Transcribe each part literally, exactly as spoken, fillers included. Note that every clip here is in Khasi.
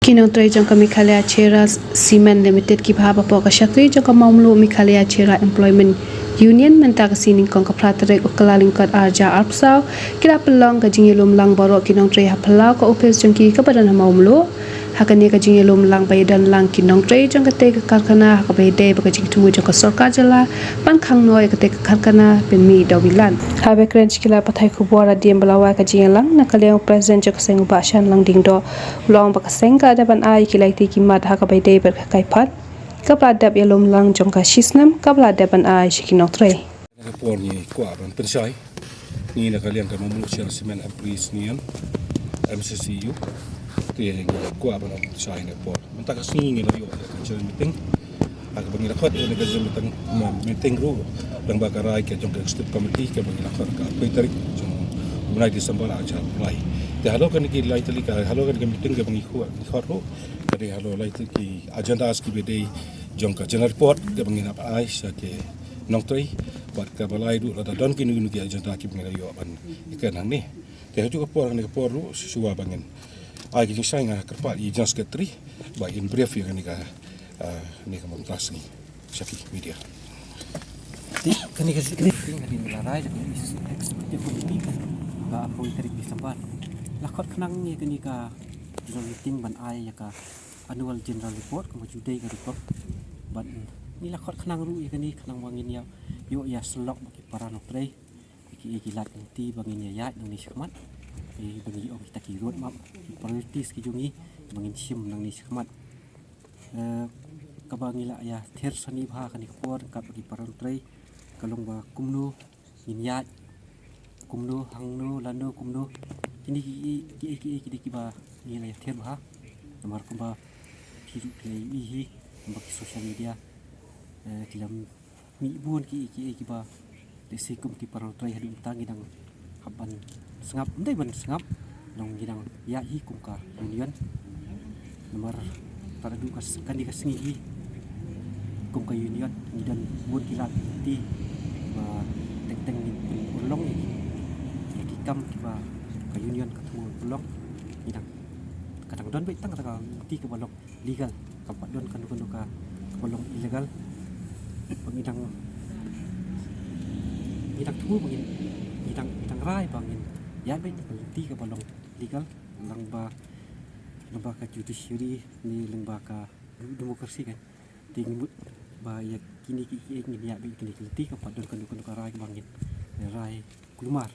Ki nongtrei jong ka Meghalaya Chinra Cement Limited kiba hap hapoh ka shakri jong ka Mawmluh Meghalaya Chinra Employment Union mynta ka sngi nyngkong ka phra tarik u Kyllalyngkot arhajar arphew saw ki la pynlong ka jingïalum lang baroh ki nongtrei ha phyllaw ka ophis jong ki kaba don ha Mawmluh. Ha kane ka jingïalum lang ba ïadon lang ki nongtrei jong katei ka karkhana ha kaba ïadei bad ka jingthmu jong ka sorkar jylla ban khang noh ïa katei ka karkhana pynmih da u bilan. Haba kren sha ki lad pathai khubor hadien ba la wai ka jingïalang na ka liang u President jong ka seng u Bah Shanlang Diengdoh u la ong ba ka seng ka dei ban ai ki lai tylli ki mat ha kaba ïadei bad ka kaiphad kaba la dep ïalum lang jong ka shisnem kaba la dep ban ai sha ki nongtrei. Ka por ngi kwah ban pynshai ngi na ka liang ka Mawmluh Chinra Cement Employees Union, M C C U. Te ngi kwah ban pynshai na por mynta ka sngi ngi la ïoh ka general meeting. Ha kaba ngi la khot ïa ka general meeting, meeting ruh lang ba ka rai ka jong ka executive committee kaba ngi la khot ka poi tarik jong u bnai December arhajar lai. Te halor kane ki lai tylli ka, halor kane ka meeting kaba ngi khot, ngi khot ruh ka dei halor lai tylli ki agenda kiba dei jong ka general report kaba ngi nang ai sha ki nongtrei bad kaba lai ruh lada don kino kino ki agenda kiba ngi la ïoh ban ïakren hangne. Te ha kajuh ka por, kane ka por ruh shuwa ba ngin ai ka jingshai nga kyrpad ïa u General Secretary ba in brief ïa kane ka, ah, kane ka muktasar ngi sha ki media. Te kane ka secretary kane la rai da ka executive committee ba ha poi tarik December la khot khnang ïa kane ka general meeting ban ai ïa ka annual general report kaba ju dei ka report. Bad ngi la khot khnang ruh ïa kane khnang ba ngin ïa ïoh ïa sylloh bad ki para nongtrei ïa ki, ïa ki lad lynti ba ngin ïa ïaid nangne shakhmat. Ïa ba ngi ong kita ki road map, ki priorities ki jong ngi ba ngin shim nangne shakhmat. Eh, kaba ngi la ïa ther sani bha ha kane ka por ryngkat bad ki para nongtrei ka long ba kumno ngin ïaid, kumno, hangno, lano, kumno. Kine ki, ki, ki, ki, ki dei kiba ngi la ïa ther bha. Namar kumba phi ruh phi la ïohi hi, namar ki social media, eh, ki la mih bun ki, ki, kiba lehse kum ki para nongtrei haduh mynta ngi dang hap ban sngap, ym dei ban sngap, long ngi dang ïaid hi kum ka union. Namar tang haduh ka s-, kane ka sngi hi kum ka union ngi don bun ki lad lynti ba teng teng ngin pynurlong ïa ki, ïa ki kam kiba ka union ka thmu pynlong. Ngi dang, ka dang don beit tang kata ka lynti kaba long legal, kam pat don kano kano ka, kaba long illegal. Ba ngi dang, ngi dang thmu ba ngin, ngi dang, ngi dang rai ba ngin ïaid beit ka lynti kaba long legal lyngba, lyngba ka judiciary ne lyngba ka democracy kan. Te ngi mut ba ïa kine ki, ki ngin ïaid beit kine ki lynti, kam pat don kano kano ka rai kaba ngin rai kulmar.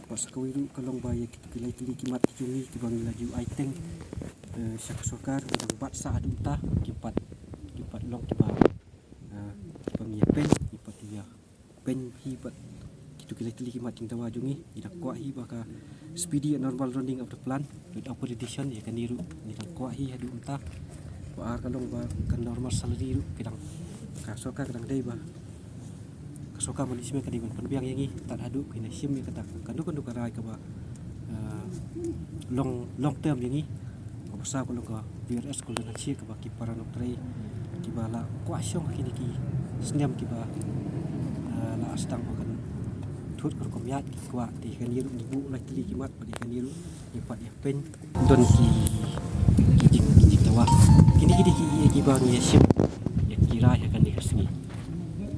Bad sa kawei ruh ka long ba ïa ki, ki lai tylli ki mat ki jong ngi kiba ngi la ju ai teng, eh, sha ka sorkar ngi dang bat sah haduh mynta kim pat, kim pat long kiba, eh, kiba ngi ïa pyn, kim pat ïa pyn hi bad kito ki lai tylli ki mat jingdawa jong ngi. Ngi dang kwah hi ba ka speedy and normal running of the plant with upward addition ïa kane ruh ngi dang kwah hi haduh mynta. Ba ar ka long ba ka normal salary ruh ki dang, ka sorkar ka dang dei ba ka sorkar management ka dei ban pynbiang ïa ngi tad haduh ki na shim ïa kata kano kano ka rai kaba, ah, long, long term ïa ngi. Kaba saw ka long ka V R S Golden Handshake kaba ki para nongtrei kiba la kwah shong ha kine ki snem kiba, ah, la sdang ba kan thut ka rukom ïaid ki kwah. Te kane ruh ngi buh lai tylli ki mat bad kane ruh ngi pat ïa pyn don ki, ki jing, ki jingdawa. Kine ki dei ki, ki, kiba ngi ïa shim ïa ki rai ha kane ka sngi.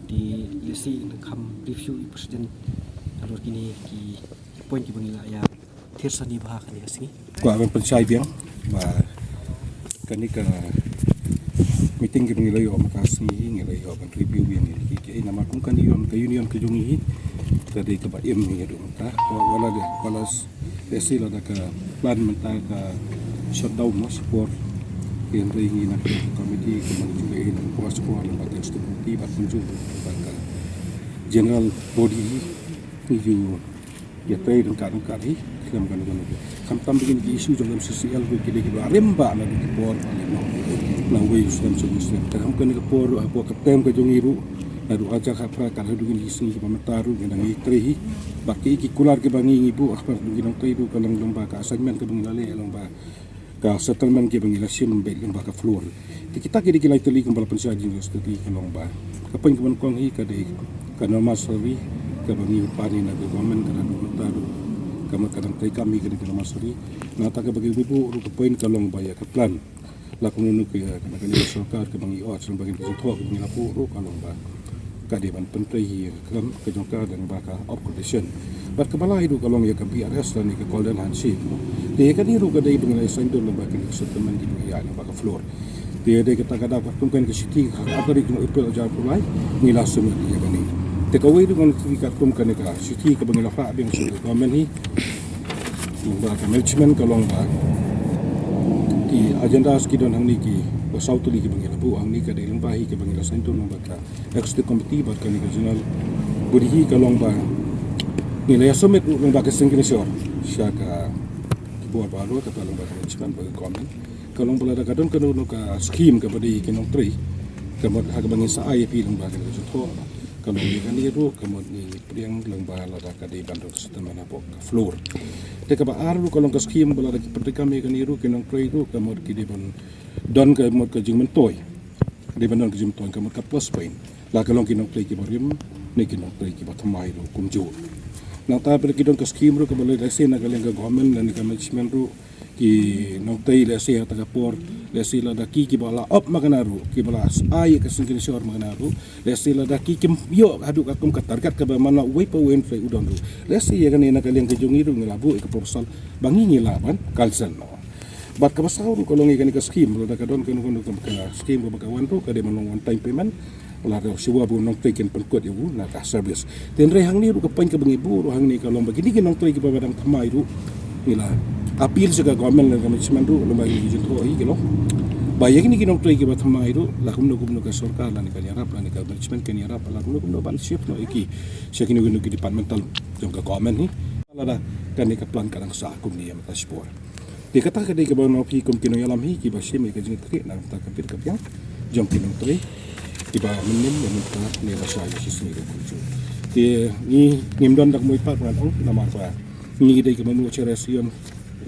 Te lehse nang kham brief shuh ïa u president halor kine ki, ki point kiba ngi la ïa ther sani bha ha kane ka sngi. Kwah ban pynshai biang ba kane ka meeting kiba ngi la ïoh mynta ka sngi ngi la ïoh ban review biang ïa ki, ki, namar kum ka union, ka union ka jong ngi ka dei kaba im hi haduh mynta. Wa-, wala de, wala s-, lehse lada ka plan mynta ka shutdown mo, shipor. Hynrei ngi na ka committee ka management hi na ka por shipor lem bad ka executive committee bad kumjuh bad ka general body hi ngi ju ïatrei ryngkat ryngkat hi khlem kano kano. Khamtam ba kine ki issue jong M C C L ruh ki dei kiba rim bha naduh ki por ba ngi long, nang wei u snem sha u snem. Te ha kane ka por ruh hapoh ka term ka jong ngi ruh naduh arhajar khatphra kat haduh kine ki sngi kiba mynta ruh ngi dang ïatrei hi. Bad ki, ki kular kiba ngi, ngi buh hapoh ki nongtrei ruh ka long, long ba ka assignment kaba ngi la leh long ba ka settlement kiba ngi la shim beit lyngba ka floor. Te kita ki dei ki lai tylli kumba la pynshai jingstad ka long ba ka point kaba nyngkong hi ka dei ka normal salary kaba ngi pan hi na ka government ka dang mynta ruh ka mut ka dang treikam hi ka dei ka normal salary. Nangta kaba ngi buh ruh ka point ka long ba ïa ka plan La kumno ki, eh, kane ka sorkar kaba ngi ot, sngewbha ki jingthoh kiba ngi la buh ruh ka long ba ka dei ban pyntrei ïa ka kam ka jong ka dang ba ka upgradation. Bad kaba lai ruh ka long ïa ka B R S lane ka Golden Handshake. Te ïa kane ruh ka dei ba ngi la sign dun lyngba kane ka settlement kiba ngi ïa lyngba ka floor. Te dei kata ka daw katkum kane ka shithi ha ka tarik jong April arhajar arphew lai ngi la submit ïa kane. Te kawei ruh ngan kti katkum kane ka shithi kaba ngi la phah biang sha ka government hi. Lyngba ka management ka long ba ki agendas ki don hangne ki ba saw tylli kiba ngi la buh hangne ka dei lyngba hi kiba ngi la sign dun lyngba ka executive committee bad kane ka general body hi ka long ba ngi la ïa submit lyngba ka signature sha ka ki bor baroh kata lyngba ka management bad ka government. Ka long ba lada ka don kano kano ka scheme kaba dei ki nongtrei ka mut ha kaba ngi sa ai ïa phi lyngba kane ka jingthoh. Ka long ïa kane ruh ka mut ngi pdiang lyngba lada ka dei ban don ka settlement hapoh ka floor. Te kaba ar ruh ka long ka scheme ba lada ki pyntrei kam ïa kane ruh ki nongtrei ruh ka mut ki dei ban don ka mut ka jingmyntoi. Dei ban don ka jingmyntoi ka mut ka plus point. La ka long ki nongtrei kiba rim ne ki nongtrei kiba thymmai ruh kumjuh. Nangta phi ki don ka scheme ruh kaba lada shisha na ka liang ka government ne ka management ruh ki nongtrei lehse ha kata ka por lehse lada ki kiba la op ma kane ruh kiba la ai ka signature ma kane ruh lehse lada ki kim ïoh haduh katkum ka target kaba man la uwei pa uwei u don ruh lehse ïa kane na ka liang ka jong ngi ruh ngi la buh ïa ka proposal ba ngi ngi lah ban cancel noh. Bad kaba saw ruh ka long ïa kane ka scheme lada ka don kano kano ka scheme kaba ka wan ruh ka dei ban long one time payment. Lada shuwa ba u nongtrei kin pynkut ïa u na ka service. Te hynrei hangne ruh ka point kaba ngi buh ruh hangne ka long ba kine ki nongtrei kiba dang thymmai ruh ngi la appeal sha ka government lane ka management ruh lyngba kine ki jingthoh hi ki long ba ïa kine ki nongtrei kiba thymmai ruh la kumno kumno ka sorkar lane kan ïarap lane ka management kan ïarap la kumno kumno ban shift noh ïa ki sha kine kine ki departmental jong ka government hi. Lada kane ka plan ka dang sah kumne ïa mynta shipor. Te kata ka dei kaba ngan ong ïa phi kum ki nongïalam hi kiba shim ïa ka jingtrei na ka bynta ka bit ka biang jong ki nongtrei kiba mynnin ïa mynta ne ba shai ïa ki sngi ruh kumjuh. Te ngi ngim don da ka mut pat ngan ong namar ba ngi dei kiba mluh sha Ras Union,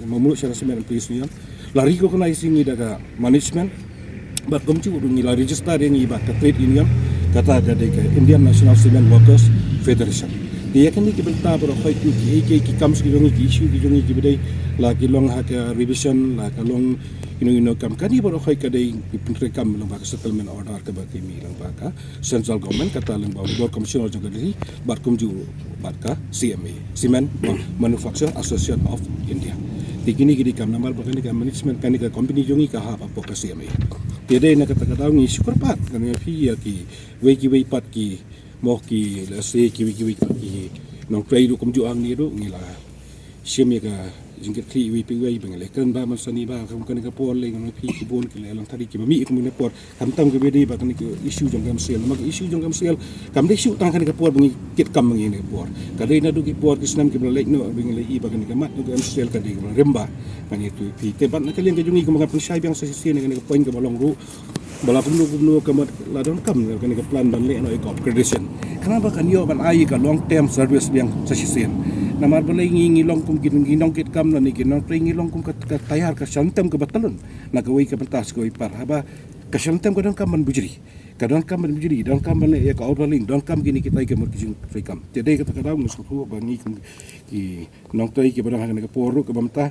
mluh sha Ras Cement Employees Union. La recognize ïa ngi da ka management bad kumjuh ruh ngi la register ïa ngi bad ka trade union, kata ka dei ka Indian National Cement Workers Federation. Te ïa kane ki bynta baroh khoit ki, ki, ki, ki kam ki jong ngi, ki issue ki jong ngi kiba dei la ki long ha ka revision, la ka long ino ino kam kane baroh khoit ka dei ki pyntrei kam lyngba ka settlement order kaba ki mih lyngba ka central government kata lyngba u Labour Commissioner jong ka Delhi bad kumjuh bad ka C M A, Cement Ma-, Manufacturer Association of India. Te kine ki dei kam namar ba kane ka management kane ka company jong ngi ka hap hapoh ka C M A. Te dei na kata ka daw ngi shukor pat kane phi ïa kiwei kiwei pat ki mo ki lehse kiwei kiwei pat ki nongtrei ruh kumjuh hangne ruh ngi la shim ïa ka jingkitkhlieh iwei pa iwei ba ngi la kren ba mynta shane ba kum kane ka por lei ngan ong ïa phi ki bun ki la ïalang thari kiba mih kum kane ka por. Khamtam kaba dei ba kane ka issue jong ka M C L. Namar ka issue jong ka M C L kam dei shuh tang kane ka por ba ngi kit kam ba ngi kane ka por. Ka dei naduh ki por ki snem kiba la leit noh ba ngi la ïohi ba kane ka mat jong ka M C L ka dei kaba rim bha. Ngan ïathuh ïa phi te bad na ka liang ka jong ngi kumba ngan pynshai biang sa shisien ïa kane ka point kaba long ruh ba la kumno kumno ka mut la donkam kane ka plan ban leh noh ïa ka upgradation. Khnang ba kan ïoh ban ai ïa ka long term service biang sa shisien. Namar balei ngi ngi long kum ki nongkit kam lane ki nongtrei ngi long kum ka, ka tayar ka shah tem kaba tyllun na kawei ka bynta sha kawei pat haba ka shah tem ka donkam ban bujri. Ka donkam ban bujri, donkam ban leh ïa ka overhauling, donkam kine kitai ka mut ki jingtrei kam. Te dei kata ka daw ngi sngewthuh ba ngi kum ki nongtrei kiba don ha kane ka por ruh kaba mynta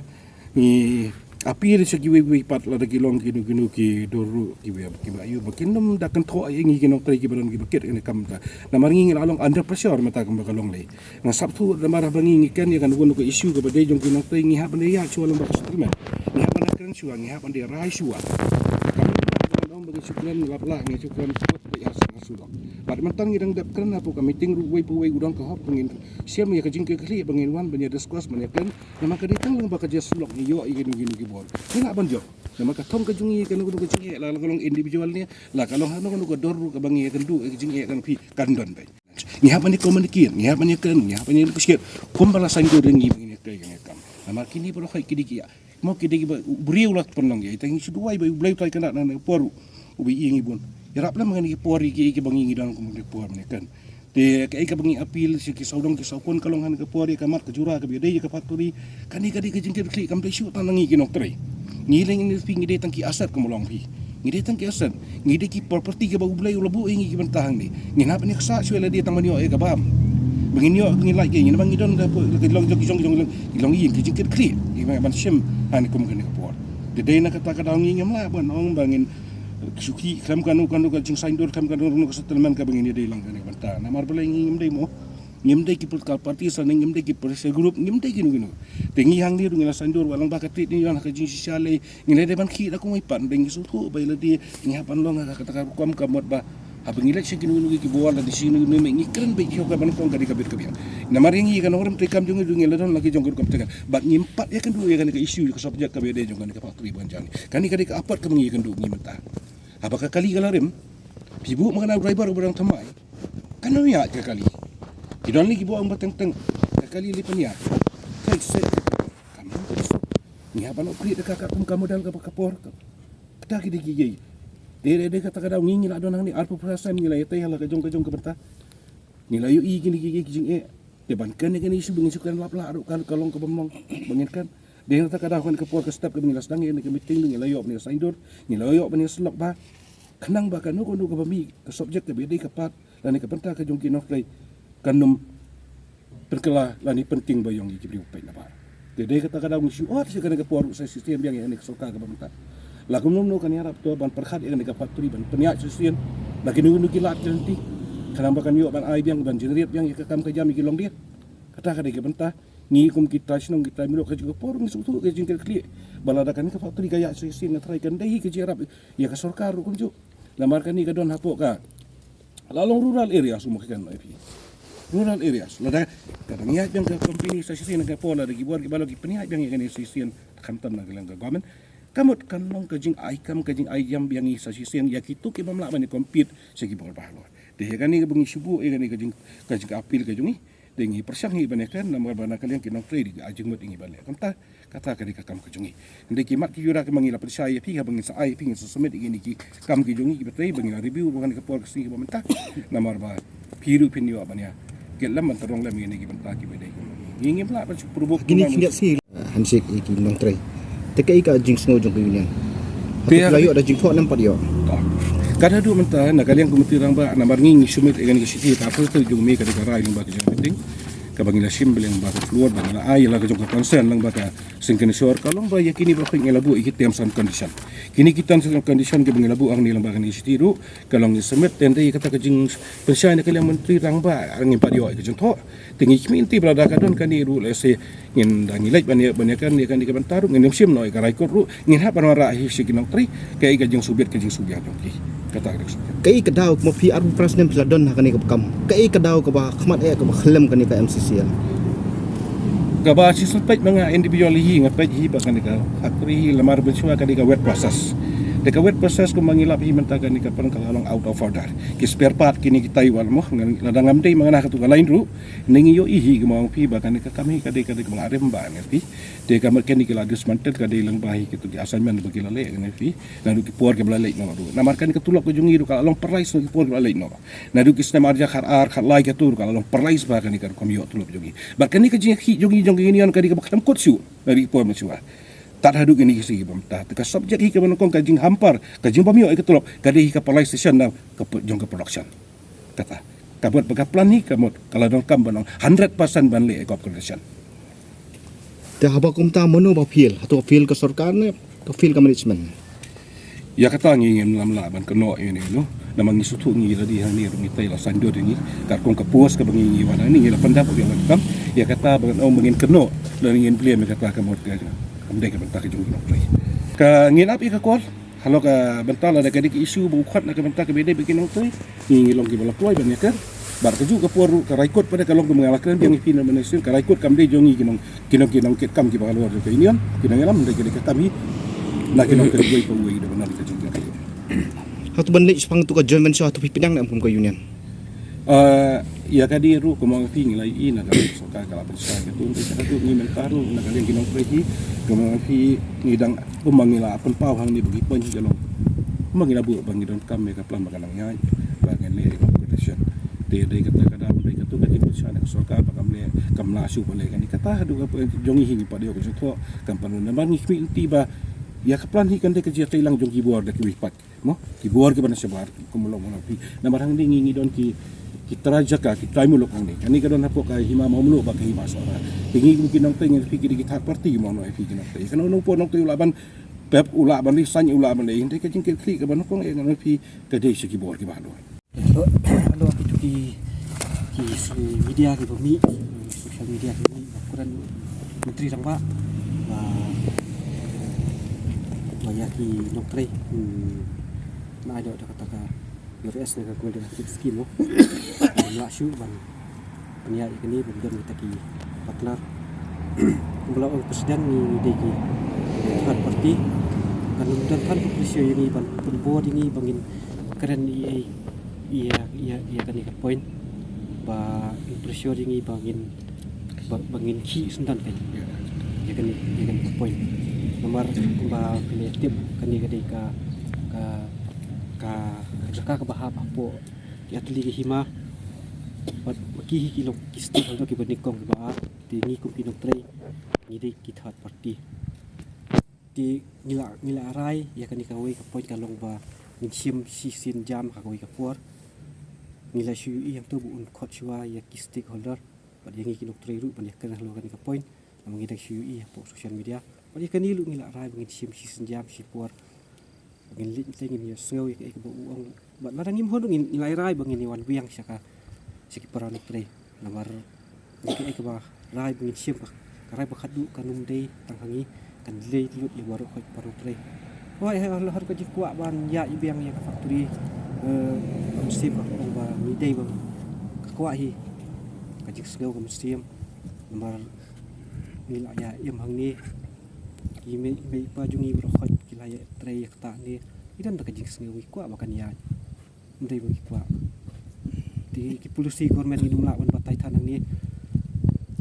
ngi appeal sha kiwei kiwei pat lada ki long kino kino ki dur ruh kiba kiba ïoh ba kin nym da kynthoh ïa ngi ki nongtrei kiba don kiba kit kane ka kam mynta. Namar ngi ngi la long under pressure mynta kumba ka long lei. Nga sngewthuh namar haba ngi ngi kren ïa kano kano ka issue kaba dei jong ki nongtrei ngi hap ban ïa shuwa lyngba ka settlement. Ngi hap ban kren shuwa, ngi hap ban rai shuwa. Kam dei ba ngi shu kren lap lap ngi shu kren kut ba ïa sa shu long. Bad mynta ngi dang dep kren hapoh ka meeting ruh uwei pa uwei u don ka hok ba ngin shim ïa ka jingkitkhlieh ba ngin wan ban ïa discuss ban ïa kren. Namar ka dei tang lyngba ka jingïasyllok ngi ïoh ïa kino kino ki bor. Ngi lah ban jop. Namar ka thong ka jong ngi kano kano ka jingeh la ka long individual ne la ka long ha kano kano ka dur ruh kaba ngi ïakynduh ïa ka jingeh kano phi kan don beit. Ngi hap ban ïa communicate, ngi hap ban ïa kren, ngi hap ban ïa negotiate. Kumba la saiñdur ïa ngi ba ngin ïa trei ka ngi kam. Namar kine baroh khoit ki dei ki ïa. Mo ki dei kiba u briew la pynlong ïa. Te ngi shu duwai ba U Blei u tai kyndat na kane ka por u. U ba ïa ngi bun. Ïarap lem ha kane ka por ïa ki ïa kiba ngi ngi don kum kane ka por ne kan. Te kaei kaba ngi appeal sha ki sawdong ki sawkun ka long ha kane ka por ïa ka mat ka jura kaba ïadei ïa ka factory. Kane ka dei ka jingkitkhlieh kam dei shuh tang na ngi ki nongtrei. Ngi leh ngi phi ngi dei tang ki asset kumba long phi. Ngi dei tang ki asset. Ngi dei ki property kaba U Blei u la buh ïa ngi ki bynta hangne. Ngin hap ban ïa ksa shuwa lade tang ban ïoh ïa ka bam. Ba ngin ïoh ngin lait ïa ngi namar ngi don ka por ka long jong ki jong ki jong ki long ïing ki jingkitkhlieh. Ngi ban shim ha kane kum kane ka por. Te dei na kata ka daw ngi ngim lah ban ong ba ngin shu khih khlem kano kano ka jingsaiñdur, khlem kano kano ka settlement kaba ngin ïadei lang kane ka bynta. Namar balei ngi ngim dei mo, ngim dei ki political parties, lane ngim dei ki pressure group, ngim dei kino kino. Te ngi hangne ruh ngi la saiñdur wat lang ba ka Trade Union ha ka jingshisha lei, ngi la dei ban khih da kumwei pat, dei ngi sngewthuh ba ïa lade ngi hap ban long ha kata ka rukom ka mut ba haba ngi leit sha kino kino ki bor lane sha kino kino, ngi kren beit sha ka ban kong ka dei ka bit ka biang. Namar ïa ngi ka nongrim treikam jong ngi ruh ngi la don la ki jong ka rukom teng, bad ngim pat ïakynduh ïa kane ka issue, ïa ka subject kaba ïadei jong kane ka factory ba ngan jan. Kane ka dei ka apot kaba ngi ïakynduh ngi mynta. Haba ka kali ka la rim, phi buh ma kane u driver uba dang thymmai, kan ym ïaid ka kali. Ki don lei kiba ong ba teng teng ka kali lei pynïaid. Kai se kam ym ka suk. Ngi hap ban operate da ka, ka kum ka model kaba ka por. Kata ki dei ki jai. Dei, dei, dei kata ka daw ngi, ngi la don hangne arphew percent ngi la ïatai ha la ka jong ka jong ka bynta. Ngi la ïohi kine ki, ki, ki jingeh. Te ban kren ïa kane issue ba ngin shu kren lap lah ruh ka, ka long kaba mlong ba ngin kren. Dei na kata ka daw kane ka por ka step kaba ngi la sdang ïa kane ka meeting, ngi la ïoh ban ïa saiñdur, ngi la ïoh ban ïa sylloh ba khnang ba kano kano kaba mih ka subject kaba ïadei ka part lane ka bynta ka jong ki nongtrei kan ym pynkylla lane pyntieng ba ïong ïa ki briew peit na bar. Te dei kata ka daw ngi shu ot sha kane ka por ruh sa shisien biang ïa kane ka sorkar kaba mynta. La kumno kumno kan ïarap to ban pyrkhat ïa kane ka factory ban pynïaid shisien da kino kino ki lad ki lynti, khnang ba kan ïoh ban ai biang ban generate biang ïa ka kam ka jam ïa ki longdie. Kata ka dei ka bynta. Ngi kum ki trai shnong ki trai muluk ka jong ka por ngi sngewthuh ka jingkyrkhu ba lada kane ka factory ka ïaid shisien nga tharai kan dei hi ka jingïarap ïa ka sorkar ruh kumjuh. Namar kane ka don hapoh ka la long rural areas, u ma ka kan ïa phi. Rural areas. Lada ka dang ïaid biang ka company sa shisien ka por, lada ki bor ki balang ki pynïaid biang ïa kane shisien, khamtam na ka liang ka government, ka mut kan long ka jingai kam, ka jingai jam biang ïa sa shisien ïa kito ki bym lah ban ïa compete sha ki bor bahalor. Te ïa kane kaba ngi shu buh ïa kane ka jing, ka jingappeal ka jong ngi. Te ngi pyrshang hi ban ïa kren namar ba na ka liang ki nongtrei dei ki ai jingmut ïa ngi ban leh. Kumta kata ka dei ka kam ka jong ngi. Hynrei ki mat ki jura kiba ngi la pynshai ïa phi, haba ngin sa ai ïa phi ngin sa submit ïa kine ki kam ki jong ngi kiba trei ba ngi la review ba kane ka por ka sngi kaba mynta. Namar ba phi ruh phin ïoh ban ïa kit lem ban tyrong lem ïa kine ki bynta kiba dei ka jong ngi. Ngi ngim lah ban shu provoke. Kine ki ngiat si handshake ïa ki nongtrei. Te kaei ka jingsngew jong ka union? Te hato la ïoh da jingthoh ne ym pat ïoh? Ka haduh mynta na ka liang ka Komiti Rangbah namar ngi ngi submit ïa kane ka shithi ha ka arphew tarik jong May ka dei ka rai lyngba ka jong ka meeting kaba ngi la shim bad lyngba ka floor ba ngi la ai ïa la ka jong ka concern lyngba ka Seng Kynshor ka long ba ïa kine baroh ngi la buh ïa ki terms and condition. Kine ki terms and condition kiba ngi la buh hangne lyngba kane ka shithi ruh ka long ngi submit, te hynrei kata ka jingpynshai na ka liang Myntri Rangbah ngim pat ïoh ïa ka jingthoh. Te ngi khmih lynti ba lada ka don kane ruh lehse ngin da ngi leit ban ïa, ban ïa kane, kane ka bynta ruh ngin ym shim noh ïa ka High Court ruh, ngin hap ban wanrah hi sha ki nongtrei kaei ka jingsngewbit ka jingsngewbiang jong ki. Kata ka jingsngewbit. Kaei ka daw kumba phi arphew phra snem phi la don ha kane ka kam? Kaei ka daw kaba khmat eh kaba khlem kane ka M C C L? Kaba shisien peit ma nga individually hi nga peit hi ba kane ka factory hi lamar mynshuwa ka dei ka wet process. Te ka wet process kumba ngi lap hi mynta kane ka pang ka la long out of order. Ki spare part kine ki Taiwan mo, lada ngam dei ma nga na katu ka line ruh, ne ngi ïohi hi kumba ong phi ba kane ka kam hi ka dei, ka dei kaba la rim ba ne phi. Te ka mut kane ki la dismantle ka dei lyngba hi kitu ki assignment ba ki la leh ne phi. Naduh ki por kiba la leit noh ruh. Namar kane ka tulop ka jong ngi ruh ka la long paralyze na ki por kiba la leit noh. Naduh ki snem ar hajar khatar, khatlai katu ruh ka la long paralyze ba kane ka rukom ïoh tulop jong ngi. Bad kane ka jingïakhih jong ngi jong ka union ka dei kaba khlem kut shuh naduh ki por mynshuwa. Tad haduh kine ki sngi ba mynta. Te ka subject hi kaba nyngkong ka jinghamper, ka jingbym ïoh ïa ka tulop, ka dei hi ka paralyzation na ka jong ka production. Kata. Ka mut ba ka plan hi ka mut ka la donkam ban long hundred percent ban leh ïa ka upgradation. Te haba kumta mano ba fail? Hato fail ka sorkar ne ka fail ka management? Ïa kata ngi ngim lam lah ban kynnoh ïa une u. Namar ngi sngewthuh ngi la dei hangne ruh ngi tei la saiñdur ïa ngi. Katkum ka post kaba ngi, ngi wan hangne ngi la pyndap ïa la kam. Ïa kata ba ngan ong ba ngin kynnoh lane ngin blame ïa kata ka mut ka kam dei ka bynta ka jong ngi. Ka ngin ap ïa ka kol. Halor ka bynta lada ka dei ka issue ba u khot na ka bynta kaba dei ba ki nongtrei, ngi ngi long kiba la kloi ban ïakren. Bad kajuh ka por ruh ka High Court pat ka long kumba nga la kren biang ïa phi na Ministry, ka High Court kam dei jong ngi ki nong, ki nong, ki nongkitkam kiba halor jong ka union, ki nongïalam, hynrei ka dei ka kam hi na ki nongtrei uwei pa uwei da ban long ka jingkitkam. Hato ban leit shaphang tu ka joint venture hato phi pdiang ne em kum ka union? Ah, ïa ka dei ruh kumba nga phi ngi la ïohi na ka sorkar ka la pynshai ka tu, hynrei ka tu ngi mynta ruh na ka liang ki nongtrei hi kumba nga phi ngi dang kumba ngi la pynpaw hangne ba ki point hi ka long kumba ngi la buh ba ngi donkam ïa ka plan ba ka nang ïaid ba ngin leh ïa ka compensation. Te dei kata ka daw dei katu ka jingpynshai na ka sorkar ba kam leh, kam lah shuh ban leh kane, kata haduh ka point jong ngi hi ngi pat ïoh ka jingthoh kam pat. Namar ngi khmih lynti ba ïa ka plan hi kan dei ka jingïatreilang jong ki bor da kiwei pat. Mo, ki bor kiba na shabar, kumba long mo na phi. Namar hangne ngi ngi don ki, ki trai jaka, ki trai muluk hangne. Kane ka don hapoh ka hima Mawmluh bad ka hima Sohra. Te ngi kum ki nongtrei ngi phi ki dei ki third party mo na phi ki nongtrei. Kano kano por nongtrei u lah ban Pep u lah ban ri sain, u lah ban dei, hynrei ka jingkyrkhu kaba nyngkong ïa nga na phi ka dei sha ki bor kiba don. Hello, hello, ki tu ki, ki media kiba mih, social media kiba mih, ba kren Myntri Rangbah, ba, ba ïa ki nongtrei, hmm, na ai da kata ka U R S na ka Golden Heritage Scheme mo. Nga shu ban pynïaid ïa kane ban don kita ki partner. Kumba la ong president ngi dei ki third party. Kan ym don kano ka pressure ïa ngi ban pynbor ïa ngi ba ngin kren ïa, ïa, ïa, ïa kane ka point. Ba pressure ïa ngi ba ngin ba, ba ngin khih syndon ka ïa kane, ïa kane ka point. Namar kumba phi la tip kane ka dei ka, ka, ka, ka jaka kaba hap hapoh ki atylli ki hima. Bad ma ki hi ki long ki stakeholder kiba nyngkong kiba ar. Te ngi kum ki nongtrei ngi dei ki third party. Te ngi la, ngi la rai ïa kane kawei ka point ka long ba ngin shim shisien jam ha kawei ka por. Ngi la shu ïohi hangto ba un khot shuwa ïa ki stakeholder. Bad ïa ngi ki nongtrei ruh ban ïakren halor kane ka point. Namar ngi dang shu ïohi hapoh social media. Bad ïa kane ruh ngi la rai ba ngin shim shisien jam shipor. Ba ngin leit mynta ngin ïa sngew ïa kaei kaba u ong. Bad lada ngim hun ruh ngi la rai ba ngin ïa wan biang sha ka, sha ki para nongtrei. Namar ïa kaei kaba rai ba ngin shim ka, ka rai ba khatduh kan ym dei tang ha ngi, kan leit lut ïa baroh khoit para nongtrei. Hooid, hooid, hooid, ka jingkwah ban ïaid biang ïa ka factory, eh, ka mynsiem ka ong ba ngi dei ba ka kwah hi. Ka jingsngew ka mynsiem. Namar ngi la ïa im hangne. Ki mei, mei pa jong ngi baroh khoit ki la ïa trei ïa kata ne. Ngi don da ka jingsngew ngi kwah ba kan ïaid. Ym dei ba ngi kwah. Te ki policy government ngim lah ban batai than hangne.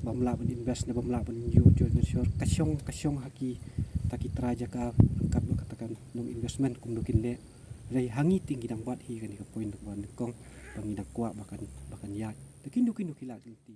Bym lah ban invest ne bym lah ban ïoh joint venture. Ka shong, ka shong ha kita ki trai jaka ryngkat bad kata ka long investment kumno kin leh. Hynrei ha ngi te ngi dang bat hi kane ka point ba nyngkong ba ngi dang kwah ba kan, ba kan ïaid. Te kino kino ki lah ki lynti.